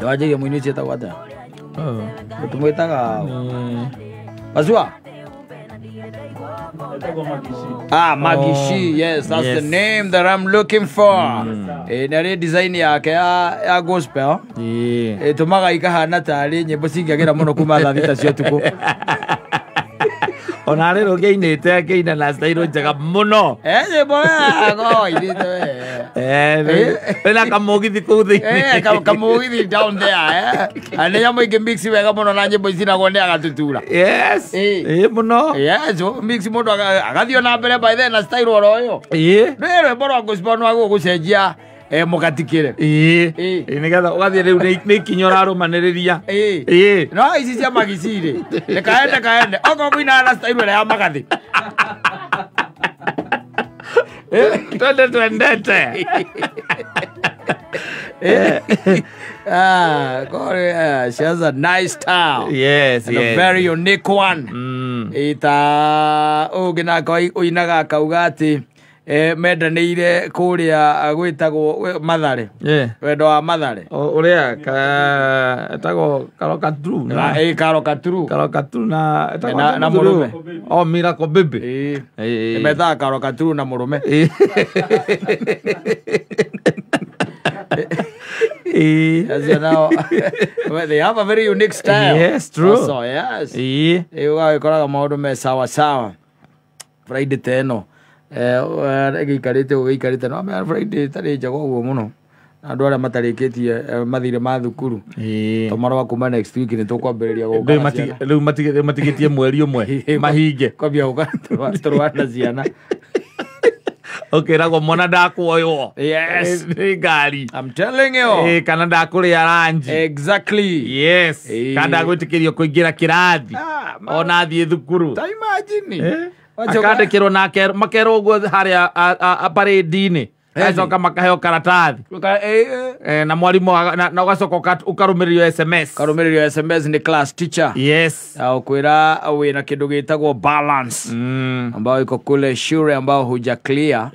Wanjĩria mũini ũcio etagwo atĩa? Tũmwĩtaga Pasua? Ah, Magishi, yes, that's the name that I'm looking for. Na rĩ design yake ya gospel ĩtũmaga ikahana tarĩ nyĩmbo cingĩagĩra mũno kuma thaa 3 cia ũtukũ. Ona rĩ rũngĩinĩte akĩina na style njega mũno. Nyĩmbo wega, inĩte wega. Wĩna kamũgithi kũu thĩinĩ. Kamũgithi down there, eh. Na nĩ nyamũ ingĩ mix wega mũno na nyĩmbo icinagwo nĩ agatutura. Yes. Mũno. Yes, mix mũndũ agathiĩ na mbere by then na style oro ĩyo. Nĩ rwĩmbo rwa gospel nĩ wagĩrĩirwo gũcenjia mũgatikĩre. Nĩgetha ũgathiĩ rĩu nĩ ikinya ũrarũmanĩrĩria. No ici cia Magishi rĩ, nĩ kaende kaende okorwo kũinaga na style ĩrĩa ya magathĩ. Twende twendete. She has a nice style. Yes, and a very unique one. Ita ũngĩ nake ũinaga akauga atĩ mendanĩire kũrĩa gwĩtagwo Mathare. Wendo wa Mathare. Ũrĩa etagwo Karokaturu. Karokaturu. Karokaturu na na mũrũme. Oh, Miracle Baby. Methaga Karokaturu na mũrũme. As you know, they have a very unique style. Yes, true. Also, yes. Ũgagĩkoraga maũndũ me sawa sawa. Friday ta ĩno ĩgĩikarĩte ũguo ĩikarĩte no Friday ĩtarĩ njega ũguo mũno. Na andũ arĩa matarĩkĩtie mathirĩ ma thukuru. To marũa kuma next week nĩ tũkwambĩrĩria gũka na ciana. Rĩu matigĩtie mweri ũmwe mahinge. Kwambia gũka tũrũa na ciana. Ũkĩragwo mwana ndakuoywo. Yes. Nĩ ngari. I'm telling you. Kana ndakũrĩa ranji. Exactly. Yes. Kana ndagwĩtĩkĩrio kũingĩra kĩrathi. Ona athiĩ thukuru. Ta imagine. Akandĩkĩrwo na makerwo ũguo harĩa parade-inĩ. Agacoka makaheo karatathi. Na mwarimũ na ũgacoka ũkarũmĩrĩrio SMS. Karũmĩrĩrio SMS nĩ class teacher. Yes. Ũkwĩra wĩna kĩndũ gĩtagwo balance. Ambayo iko kule shule ambao huja clear.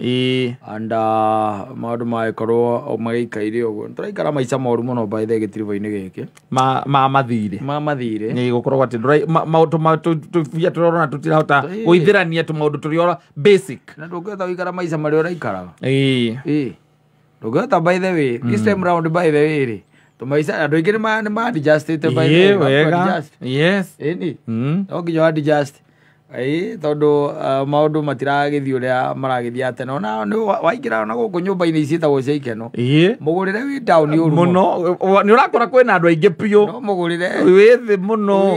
And maũndũ magĩkorwo magĩikaire ũguo. Tũraikara maica moru mũno by the gĩtiribũ-inĩ gĩkĩ. Ma mathirĩ. Ma mathirĩ. Nĩ gũkorwo atĩ maũndũ tũbia tũrona tũtirahota gũithĩrania tũmaũndũ tũrĩa basic. Na ndũngĩhota gũikara maica marĩa ũraikaraga. Ndũngĩhota by the way, this time round by the way rĩ, tũmaica andũ aingĩ nĩ ma adjustĩte by the way. Wega. Yes. Ĩni. No nginya adjust. Tondũ maũndũ matiragĩthiĩ ũrĩa maragĩthiĩ tene. Ona waingĩra ona gũkũ nyũmba-inĩ ici ciĩtagwo cia ikeno. Mũgũrĩre wĩ down ũru mũno. Nĩ ũrakora kwĩna andũ aingĩ biũ. No mũgũrĩre wĩ thĩ mũno.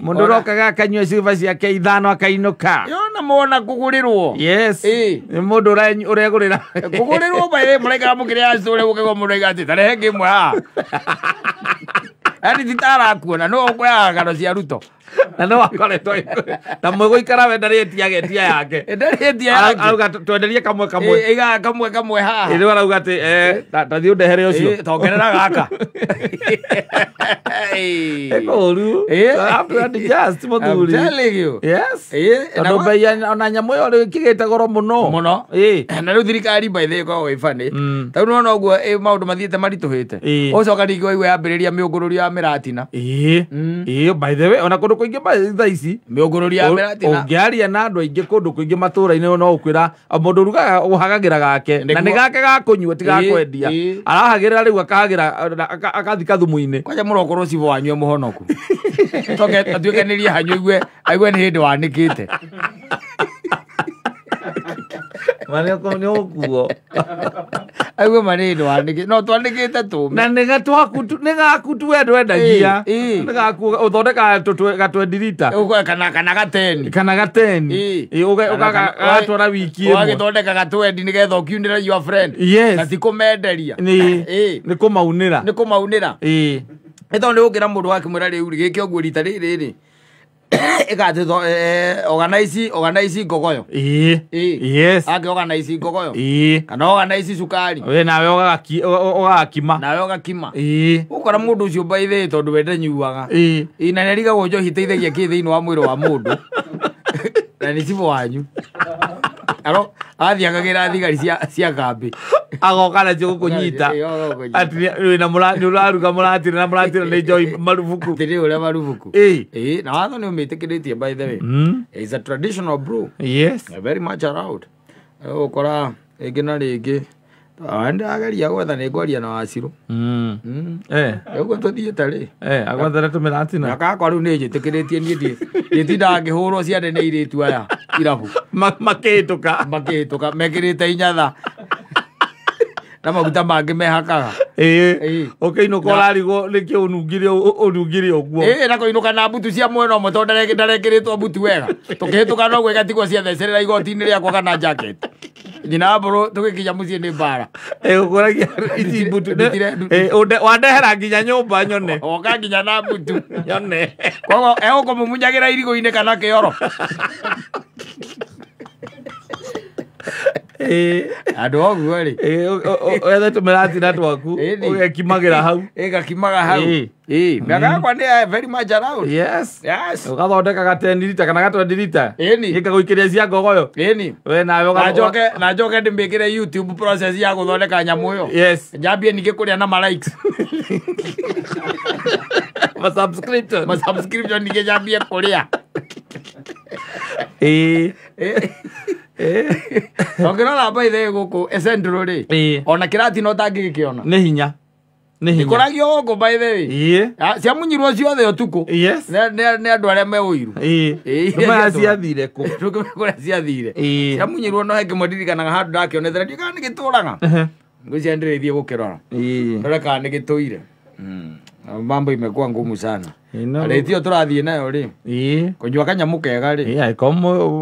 Mũndũ ũrokaga akanyua cuba ciake 5 akainũka. Yona mona kũgũrĩrwo. Yes. Nĩ mũndũ ũregũrĩra. Kũgũrĩrwo by the way mũraikara mũkĩrĩa cũrĩ ũkaigua mũndũ oiga atĩ tarehe ngĩmwe haha. Yaani titarakuona no ũkũyaga ngano cia Ruto. Na no akoretwo na mũgũikara we ndarĩ etia yake. Ndarĩ etia yake. Arauga twenderie kamwe kamwe. Iga kamwe kamwe haha. Rĩu arauga atĩ tathiĩ ũndehere ũcio. Tongerera gaka. Ĩkũru. Have to adjust mũthuri. I'm telling you. Yes. Tondũ bei ona nyamũ ĩyo rĩu ĩkĩgĩte goro mũno. Mũno. Na rĩu thirikari by the way ĩkoragwo ĩ funny. Tondũ nĩwona ũguo maũndũ mathiĩte maritũhĩte. Ũcoka rĩngĩ waigua yambĩrĩria mĩũngũrũrio ya mĩratina. By the way ona kũndũ kũingĩ thaa ici mĩũngũrũrio ya mĩratina. Ũngĩaria na andũ aingĩ kũndũ kũingĩ matũũra-inĩ no ũkwĩra mũndũ ũrugaga ũhagagĩra gake na nĩ gake ga kũnyua ti ga kwendia. Arahagĩra rĩu akahagĩra akathika thumu-inĩ. Kwanja mũrokorwo cibũ wanyu e mũhonoku. Coke atuĩkanĩrie hanyu aigue nĩ hĩndĩ wanĩkĩte. Mane nĩ ũkuo. Aigue ma nĩ hĩndĩ wanĩkĩte. No twanĩkĩte tũme. Na nĩ gaku tu we ndwendagia. Nĩ gaku ũthondekaga gatwendirita. Kana gateni. Kana gateni. Ũgatwara wiki ĩmwe. Ũgagĩthondeka gatwendi nĩgetha ũkiunĩre your friend. Yes. Na ti kũmenderia. Nĩ kũmaunĩra. Nĩ kũmaunĩra. Nĩ tondũ nĩ ũkĩra mũndũ wakĩmwĩra rĩu rĩ gĩke ũguo rita rĩrĩ rĩ. Organize ngogoyo. Yes. Ake organize ngogoyo. Kana organize cukari. We nawe ũgakima. Nawe ũgakima. Ũkora mũndũ ũcio by the way tondũ we ndanyuaga. Na nĩarigagwo njohi ĩteithagia kĩ thĩinĩ wa mwĩrĩ wa mũndũ. Na nĩ cibũ wanyu. Athiagagĩra thigari cia kambĩ. Agoka nacio gũkũnyita. Atĩ wĩna nĩ ũraruga mũratira na mũratira nĩ njohi marubuku. Atĩ ũrĩa marubuku. Ĩĩ. Na watho nĩ ũmĩtĩkĩrĩtie by the way. It's a traditional brew. Yes. Very much allowed. Ũgũkora rĩngĩ na rĩngĩ ndĩrageria gwetha nĩ ngwaria na Wacirũ. Ũguo tũthiĩte rĩ. Agwethere tũmĩratina. Mĩaka yakwa rĩu nĩ njĩtĩkĩrĩtie niĩ nditindaga ngĩhũrwo ciande nĩ airĩtu aya irabu. Makĩhĩtũka. Makĩhĩtũka mekĩrĩte inyatha. Na maguta mangĩ mehakaga. Ĩĩ. Ũkĩinũka ũrarigwo nĩkĩ ũnungire ũnungire ũguo. Ĩĩ na kũinũka na mbutu cia mwena ũmwe tondũ ndarekĩrĩtwo mbutu wega. Tũkĩhĩtũka noguo ĩgatigwo ciathecerera igoti-inĩ rĩakwa kana jacket. Nyina wa mbũrũ tũgĩkinya mũciĩ nĩ mbara. Ũkoragia ici mbutu. Wandehera nginya nyũmba nyone. Oka nginya na mbutu. Nyone. Koguo egũkũmumunyagĩra irigũ-inĩ kana kĩoro. Andũ oguo rĩ. Wethe tũmĩratina twaku ũgekimagira hau. Ĩgakimaga hau. Ĩĩ, mĩaka yakwa nĩ very much allowed. Yes. Yes. Ũgathondeka ga 10 lita kana ga 20 lita. Ĩni. Ĩkagũikĩria cia ngogoyo. Ĩni. We nawe na njoke ndĩmĩkĩre YouTube process ya gũthondeka nyamũ ĩyo. Yes. Njambie ningĩ kũrĩa na ma likes. Ma subscription. Ma subscription ningĩ njambie kũrĩa. Ĩĩ. Ũngĩrora by the way gũkũ Central rĩ, ona kĩratina ũtangĩgĩkĩona. Nĩ hinya. Nĩ hinya. Ikũragio gũkũ by the way. Ĩĩ. Ciamunyirwo ciothe ũtukũ. Yes. Nĩ andũ arĩa me ũiru. Ĩĩ. Nĩmaya ciathire kũ? Kũrĩa ciathire. Ĩĩ. Ciamunyirwo no he kĩmwe ndirikanaga handũ ndakĩonete ndiũĩ kana nĩ gĩtũraga. Ngwĩciria ndĩrĩthiĩ gũkĩrora. Ĩĩ. Ndore kana nĩ gĩtũire. Mambo imekuwa ngumu sana. Rĩtio tũrathiĩ nayo rĩ. Ĩĩ. Kũnyua kanyamũ kega rĩ. Ĩĩ,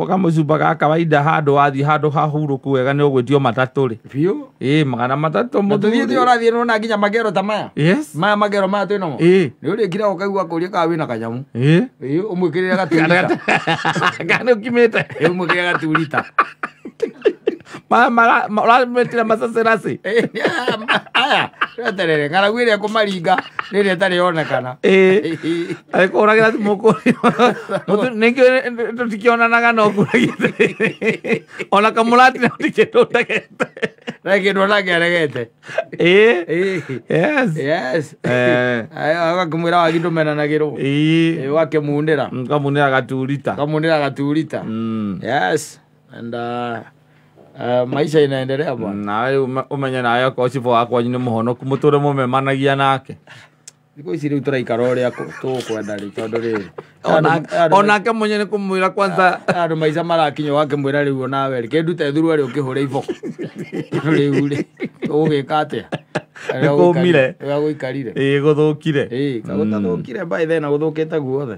kamũcumba ga kawaida handũ wathiĩ handũ hahurũku wega nĩ ũgwĩtio matatũ rĩ. Biũ. Ĩĩ, 300 Na tũthiĩte ũrathiĩ nĩwona nginya magero ta maya. Yes. Maya magero maya twĩ namo. Ĩĩ. Nĩ ũrĩkire ũkaigua kũria kana wĩna kanyamũ. Ĩĩ. Ĩĩ, ũmwĩkĩrĩre gaturita. Kana ũkimĩte. Ĩĩ, ũmwĩkĩrĩre gaturita. Maya ũramĩtire macaceracĩ. Aya, weterere ng'aragu ĩrĩa kũmaringa nĩ ĩrĩa ĩtarĩ yonekana. Ĩĩ. Agĩkũhũragĩra thimũ kũrĩa. Nĩkĩo tũtikĩonanaga no kũragia. Ona kamũratina gũtirĩ ũndegete. Na kĩndũ onake aregete. Ĩĩ. Yes. Yes. Agakĩmwĩra wagi ndũmenanagĩrwo. Ĩĩ. Ũgakĩmunĩra. Ũkamũnĩra gaturita. Ũkamũnĩra gaturita. Yes. And maisha inaendelea bwana. Nawe umenye nawe okorwo cibũ wa kwanyu nĩ mũhonoku mũtũre mũmemanagia nake. Thikũ ici rĩu tũraikara ũrĩa tũkwenda rĩ tondũ rĩrĩ. Onake mwenye nĩ kũmwĩra kwanza. Andũ maica marakinya ũgakĩmwĩra rĩu onawe rĩ kĩndute thurua rĩ ũkĩhũre iboko. Rĩu rĩ ũgũgĩka atĩa? Nĩ kũmire. Ũrĩa gũikarire. Ĩĩ gũthũkire. Ĩĩ gũtathũkire by then gũthũkĩte guothe.